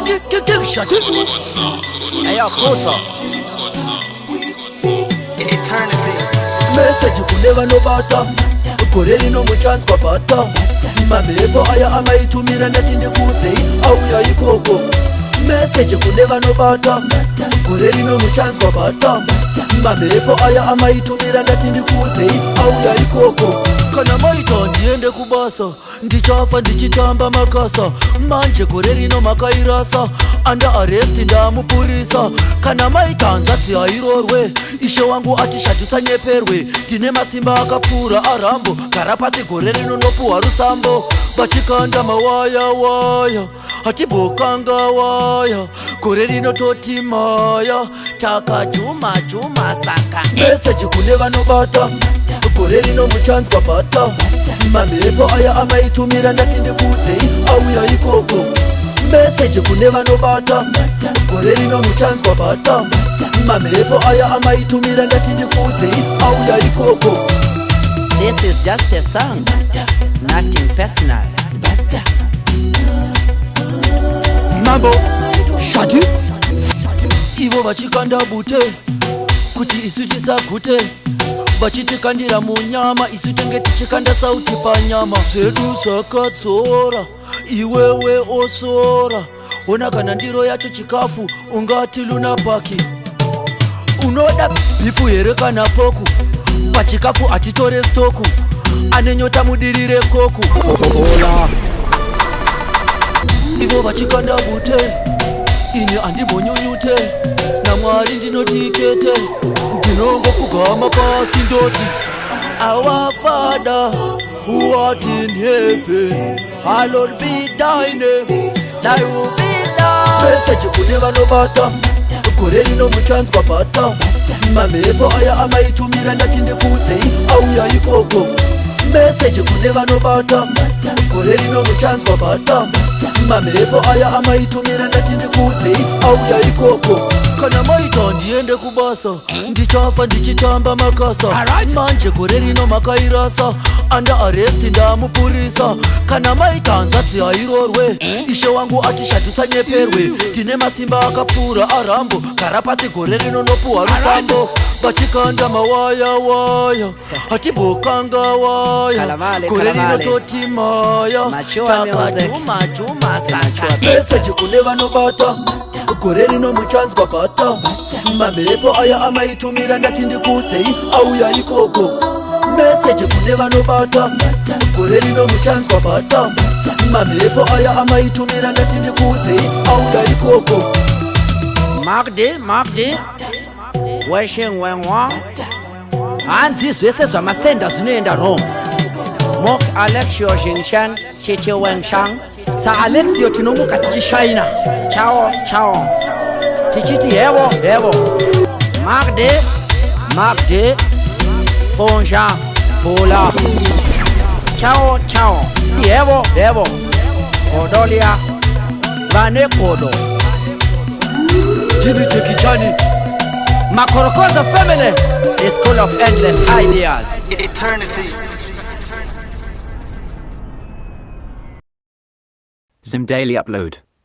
Shati. Eyo Kuto. Eternity. Message kune vanobata gore rino muchanzwa bhata mamhepo aya amaitumira ndati ndikuudzei auya ikoko. Message kune vanobata gore rino muchanzwa bhata mamhepo aya amaitumira ndati ndikuudzei auya ikoko. Kana maita ndiende kubasa ndichafa ndichitamba makasa manje gore rino makairasa under arrest ndamupurisa. Kana maita hanzvadzi hairorwe ishe wangu atishatisanyeperwe tine masimba akapfuura aRambo gara pasi gore rino nopuhwa rusambo vachikanda mawaya waya hatibhokanga waya gore rino toti maya Takajuma juma saka. Message kune vanobata gore rino muchanzwa bhata mamhepo aya amaitumira ndati ndikuudzei auya ikoko. Message kune vanobata gore rino muchanzwa bhata mamhepo aya amaitumira ndati ndikuudzei auya ikoko. This is just a song, nothing personal. Mambo Shati ivo vachikanda bute kuti isu tisagute vachitikandira munyama isu tenge tichikanda sauti panyama zvedu zvakadzora iwewe osora ona kana ndiro yacho chikafu ungati Luna Park unoda beef here kana pork pachikafu hatitore stock ane nyota mudirire Coke. Ivo vachikanda bute ini handimbonyunyute naMwari ndinoti kete ndinongopfugama pasi ndoti our Father who art in heaven, hallowed be thy name. Thy will be done. Message kune vanobata gore rino muchanzwa bhata mamhepo aya amaitumira ndati ndikuudzei auya ikoko. Message kune vanobata gore rino muchanzwa bhata mamhepo aya amaitumira ndati ndikuudzei auya ikoko. Kana maita ndiende kubasa ndichafa ndichitamba makasa manje gore rino makairasa under arrest ndamupurisa. Kana maita hanzvadzi hairorwe ishe wangu atishatisanyeperwe tine masimba akapfuura aRambo gara pasi gore rino nopuhwa rusambo vachikanda mawaya waya hatibhokanga waya Kalamale, gore rino kalamale. toti maya Mature music. Takajuma Juma saka. Message kune vanobata gore rino muchanzwa bhata mamhepo aya amaitumira ndati ndikuudzei auya ikoko. Message kune vanobata gore rino muchanzwa bhata mamhepo aya amaitumira ndati ndikuudzei auya ikoko. Magdi, Magdi. Wesheng wengwa. Hanzi zvese zvamasenda zvinoenda wrong. Mok Alexio Jingshan, Chichi Wengshang. Sa Alexio tinomuka tichishaina. Chao, chao. Tichiti hevo, hevo. Magdi, Magdi. Ponja, Pola. Chao, chao. Hevo, hevo. Godolia. Vane godo. Tini chekichani. Makorokoza family, the school of endless ideas. Eternity. Zim Daily Upload.